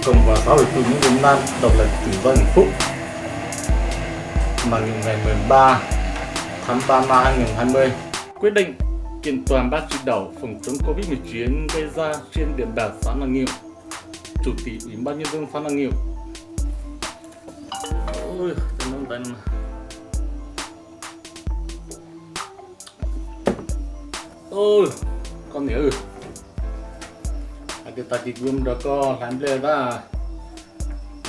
Cộng hòa Xã hội Chủ nghĩa Việt Nam độc lập tự do hạnh phúc, mạng ngày mười ba tháng ba năm hai nghìn hai mươi. Quyết định kiện toàn Ban chỉ đạo phòng chống covid mười chín gây ra trên địa bàn xã Nậm Nịu. Chủ tịch Ủy ban nhân dân xã Nậm Nịu. Ôi, koj niam, hais tias tag kis kuv yuav mus nrog koj hlais nplej ntag.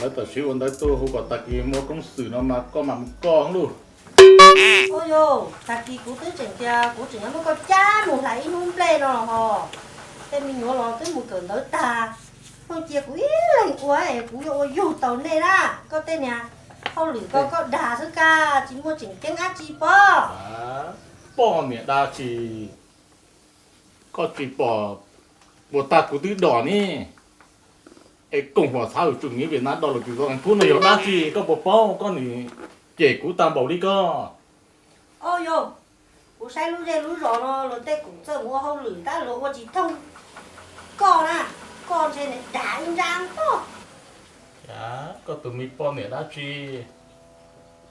Lawv tam sim ua ntawv tuaj hu kom tag kis muaj koob xwm no mas koj mam mus koj lauj. Ua yog, tag kis kuv twb tseem tias kuv tseem yuav muab koj cab mus hlais ib hnub nplej no hos, tej me nyuam los twb mus kawm ntawv tag, pheej cia kuv ib leeg ua es kuv yuav ua yug tau nej na. Koj tej niag hauj lwm ko koj dag xwb kag, tsis muaj tseem ceeb dab tsi pob. Poj niam dab tsi, koj tsis pom puas tag kuv twb dom ne? Es Cộng hòa Xã hội Chủ nghĩa Việt Nam độc lập tự do hạnh phúc no yog dab tsi koj puas paub? Koj nim cem kuv tag npaum li koj. Au yog, kuv saib lub zej lub zos no luag tej kum txawj mus ua hauj lwm tab luag ua tsis thooj koj na, koj ntshe nim dag ib nrab pob. Koj tus me poj niam dab tsi,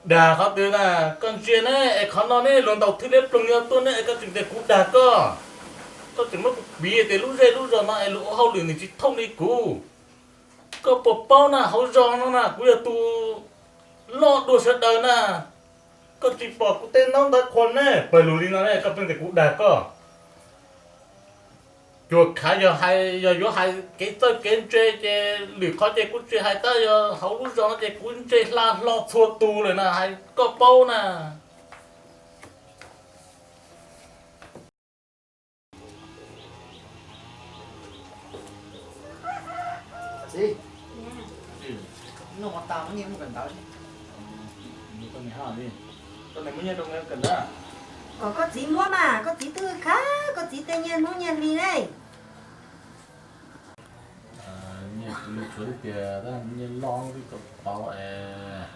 dag qhov twg na? Koj ntsia ne, es qhov no ne luag ntaus thwj liab ploog nyob tuaj ne es koj tseem tias kuv dag koj. Koj tseem muab kuv piv tias lub zej lub zos no es luag ua hauj lwm nim tsis thooj li kuv. Koj puas paub na, hauv zos no na kuv yog tus loj dua sawv daws na. Koj tsis pom kuv tej ntaub ntawv qhua ne, pawg lug li no ne koj pheej tias kuv dag koj. Cuag khav yog hais, yog yuav hais kev txawj kev ntse ces lwm qhov ces kuv tsis hais, tab yog hauv lub zos no ces kuv ntse hla hlo txhua tus lawm na, hais koj paub na. Kom koj txiv muab mas, koj txiv twb khav koj txiv tej nyiaj hnub nyiaj hli ne. Nyiaj tshuav tiag, nyiaj loj twb tau pauv es.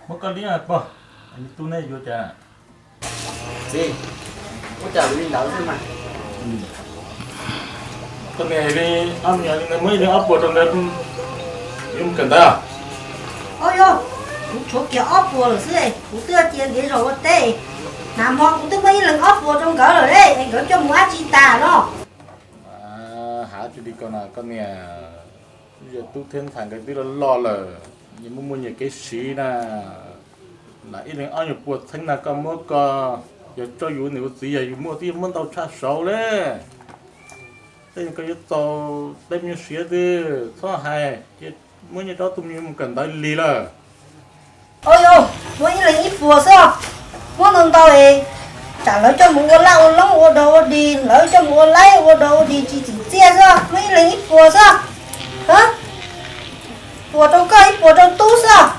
Muab koj liab pog, me tub neb yuav cas? Txiv, ua cas li ntawd xwb mas. Koj niam li ob me nyuam li ntawd muab ib leeg ob puas rau nkawd yuav mus kawm ntawv. Au yog, kuv tshuav kiag ob puas lawm xwb, kuv twb cia ntev zog ua teb, hmo kuv twb muab ib leeg ob puas rau nkawd lawm es nkawd coj mus dab tsi tas no. Hais tsis li ko na koj niam, yog tub thiab ntxhais nkawd twb loj loj lawm, nyias muaj muaj nyias kev siv na. Lam ib leeg ob nyuag puas txheeb na koj muab koj, yog tso yus niam yus txiv yog yus muaj twb yuav muab ntau tshaj saud li. Tej koj yuav txaus tej me nyuam siav twg txhob hais, cia muab nyiaj rau ob tug me nyuam mus kawm ntawv lig lawm. Au yog, muab ib leeg ib puas xwb, muab ntau ntau es tsam lawv coj mus ua laj ua loob ua dog ua dig, lawv coj mus ua laib ua dog ua dig tsis txim txiaj xwb, muab ib leeg ib puas xwb. Puas rau koj ib puas rau tub xwb.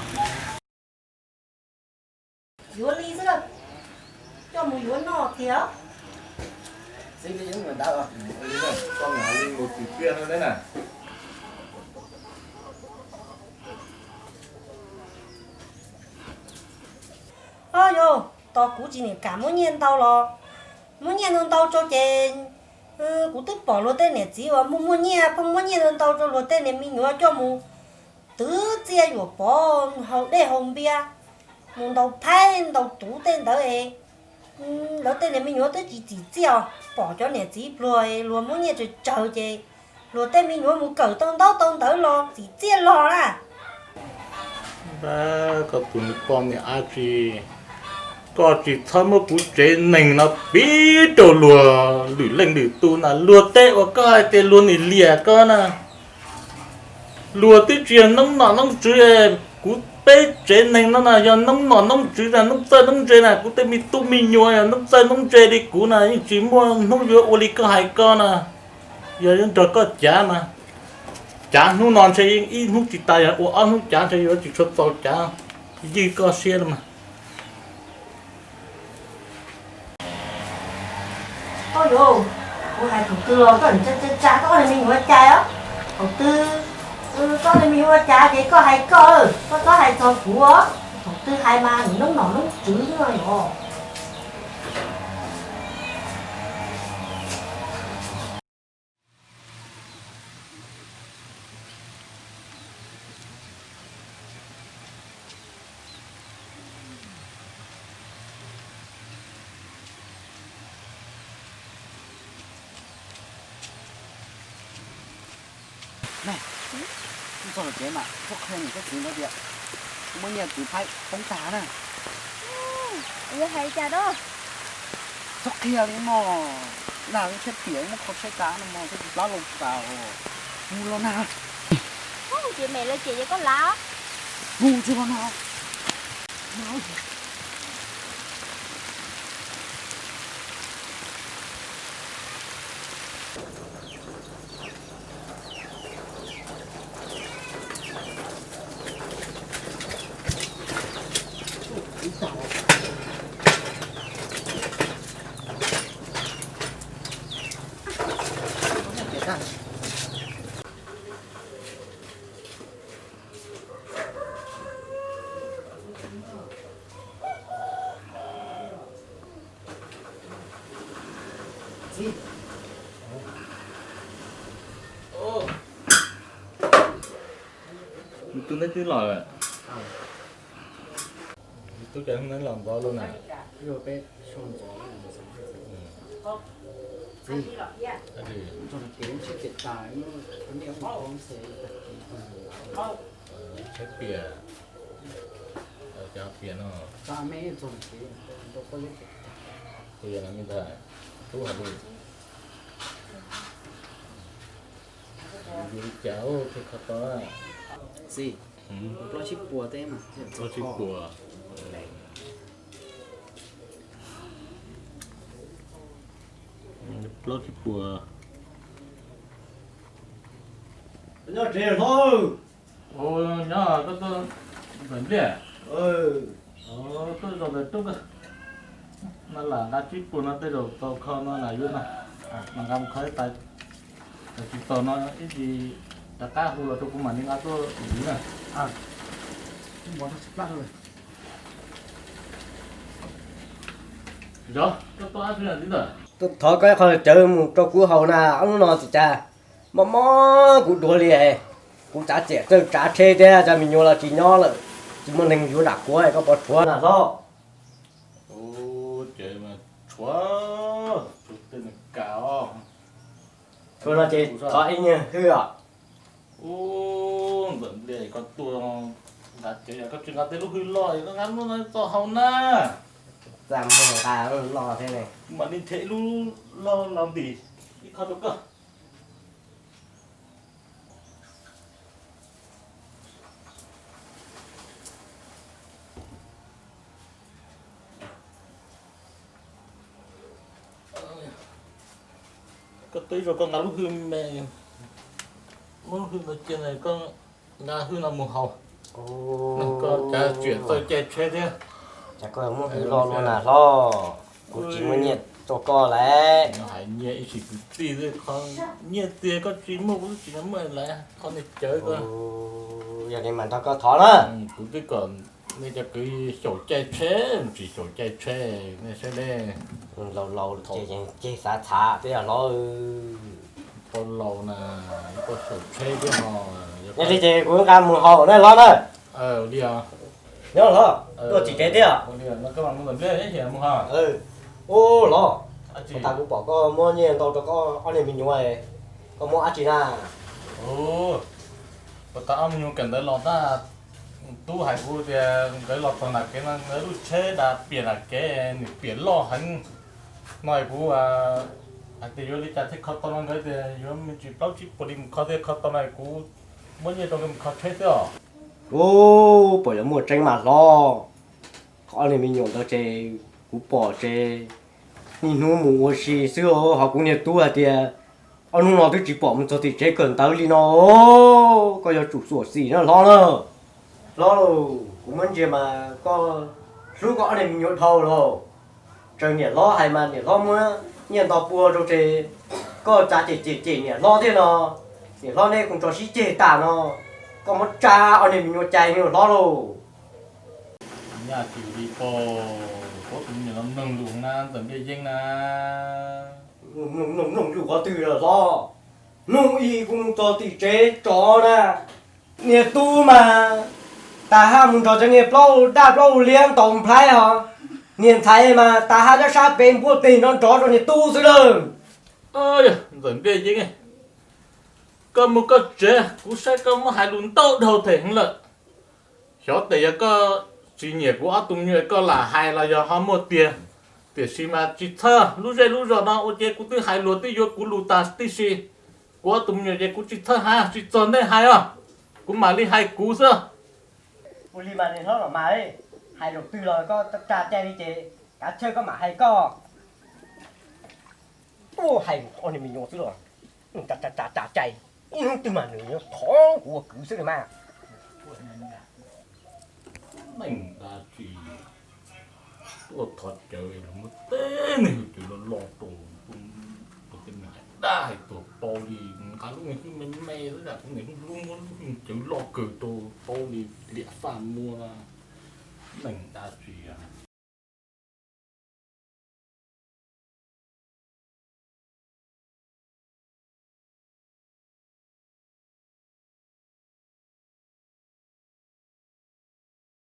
Yuav li xwb, coj mus yuav noj tiag. Au yog, tos kuv tsis niam kam muab nyiaj ntau los, muab nyiaj ntau ntau rau ces kuv twb pom luag tej niam txiv uas muaj muaj nyiaj pheej muab nyiaj ntau ntau rau luag tej niag me nyuam coj mus twv txiaj yuam pov haus dej haus npias, mus ntaus phaib ntaus tuv tej ntawd es lawv tej niag me nyuam twb tsis txim txiaj os. Pom cov niam txiv pluag luag muab nyiaj tsawg tsawg ces luag tej me nyuam mus kawm tau ntaub tau ntawv los txim txiaj los na. Koj tus me poj niam dab tsi, koj tsis txhob muab kuv tsev neeg no piv rau luag lwm leej lwm tus na. Luag tej uas koj hais tias luag nim liam koj na, luag twb tsis yog noob nom noob tswv. Kuv peb tsev neeg no na yog noob nom noob tswv na, noob txawj noob ntse na. Kuv tej me tub me nyuam yog noob txawj noob ntse li kuv na yeej tsis muaj hnub yuav ua li koj hais ko na. Yog yuav nrog koj cav mas, cav hnub no ntshe yeej ib hnub tsis tas, yog ua ob hnub cav ntshe yuav tsis tshua txaus cav, ywj koj siab li mas. Au yog, kuv hais thaum twg los koj tsa tsa tsa koj ob niag me nyuam ua cas os? Thaum twg koj ob niag me nyuam ua cas ces koj hais koj, koj txhob hais txog kuv os. Thaum twg hais mas nim noob nom noob tswv xwb no yog. Txog tsev mas txhob qhia niam thiab txiv nkawd tias muaj nyiaj tus phaib poob tag na. Yuav hais cas da? Txhob qhia li mog, nag thiab piam muab kho tshaib tas no mog, thiab tsis plab loo tas. Mus los nag. Ces mem lawv cem ces koj lav. Mus tsis los nag. Tus neb twb los lawm. Tub cas hnub neb los ntxov luaj na. Tshaib piam, cov piam no. Kuv yog no me ntag, tub hais lus. Yus li cas thiaj kho tau? Xi, plaub tsib puas teb mas. Plaub tsib puas. Plaub tsib puas. Nyob tsev hlob. Ua nyob koj tuaj nplawm npliaj? Tuaj zos ntawm tub koj. No lam nqa tsib puas no tej zaum tau kho no lam yuav no. Mas nqa mus kho ib tais, tsis tau no ib ntsis rov qab hu los rau kuv mam li nqa tuaj ntxiv na. Zov, koj tuaj ab tsi ntxiv ntawm. Thov koj ib qho cawv mus rau kuv haus na, ob hnub no tsis cas mob mob kuv dua li. Kuv tsav ciam txawj tsav tsheb thiab, cov me nyuam los tsis nyob lawm, tsis muaj neeg yuav nram kuav, koj pov tshuav na hlob. Ub, ces mas tshuav, tshuav tej nws kam os. Tshuav no ces thov ib nyuag hwj os. Ub, ntxawm npliaj koj tuaj nqa cawv yog koj tsis nqa tej lub hwj loj es koj nqa lub no txo haus na. Txaj muag nqa loj thiab ne. Mam li them lub loj los ntim ib qho rau koj. Koj twb zoo koj nqa lub hwj me, muab lub hwj no cia na, koj nqa hwj no mus haus. Koj cas tseem txawj caij tsheb thiab. Cas koj muab hwj loj luaj na hlob, kuv tsis muaj nyiaj rau koj lawm. Hais nyiaj ib sim kwv tij xwb, qhov nyiaj tiag koj tsis muaj kuv twb tsis muaj lawm, qhov niag cawv ko. Yog li mas nrog koj thov na. Kuv twb kom nej cov kwv xyaum caij tsheb, tsis xyaum caij tsheb, nej saib ne. Laus laus ces ceg xav txhav twb yog hlob. Tau laus na, koj xyaum tsheb thiab no. Yog li ces kuv nqa mus haus na hlob na. Li os. Nyob hlob, tuaj tsis tsev thiab. Ua li os, no koj mam mus ntawm nplej ib mus ha. Ub hlob, tas kuv pom koj muab nyiaj ntau rau koj ob niag me nyuam, koj muab dab tsi na? Ub, puas tas ob me nyuam kawm ntawv los tag, tub hais kuv tias nkawd los txog nram kev no nkawd lub tsheb da piam nram kev, nws piam loj heev. No kuv hais tias yuav li cas thiaj kho tau no, nkawd tias yuav me ntsis plaub tsib puas li mus kho thiaj kho tau no, kuv muab nyiaj rau nkawd mus kho tsheb xwb os. Ub, puas yuav muaj tseeb mas hlob? Qhov ob niag me nyuam ntawd ces kuv pom ces niaj hnub mus ua si xwb, ho kuv niag tub hais tias ob hnub no twb tsis pom mus txog tim tsev kawm ntawv li no. Koj yuav tsum xyuam xim na hlob na. Hlob, kuv muab ntsia mas koj hlub koj ob niag me nyuam dhau lawm. Raws niam hlob hais mas niam hlob muab nyiaj nto pua rau ces koj txav cem cem cem niam hlob thiab no. Niam hlob neb kuj tso sib ceg tas no, koj muab tsa ob niag me nyuam cais li hlob lauj. Nyaj tsis li pab, kuv tus me nyuam no mloog lus na, ntxawm npliaj yeeb na. Mloog mloog mloog lus qhov twg lawm hlob? Hnub ib kuv mus txog tim tsev tsov na, niag tub mas tas haj mus nrog cov niag plaub daj plaub liab ntaus nplhaib os. Niag ntxhais mas tas haj nyob sab pem npuaj teg nrov nrov rau niag tub xwb lawm. Ntxawm npliaj yeeb, Koj mus koj tsev, kuv saib koj muab hais lus ntau dhau them heev lawm. Xyov tes yog koj tsis nyiam kuv ob tug me nyuam koj lam hais los yog ho muaj tiag, tiam sis mas tsis txhawj, lub zej lub zos no ua ces kuv twb hais luag twb yuav kuv lus tas tib si. Kuv ob tug me nyuam ces kuv tsis txhawj hais, tsis txog ntej hais os, kuv mam li hais kuv xwb. Ua li mas niam hlob los mas, hais lus twg los koj tsa cai li ces kav tsij koj mam hais koj. Tuaj hais ob niag me nyuam xwb los tsa cai, ib hnub twg mas nws yuav thov kuv ua kwv xwb li mas. Neeg dab tsi tuaj thov cawv los muab tej neeg cawv loj loj rau, tej neeg hais dab hais tuag paub li, nqa lub niag hwj me me xwb, kuv niam hlub muab lub hwj cawv loj kawg rau paub li liam faj muab. Neeg dab tsi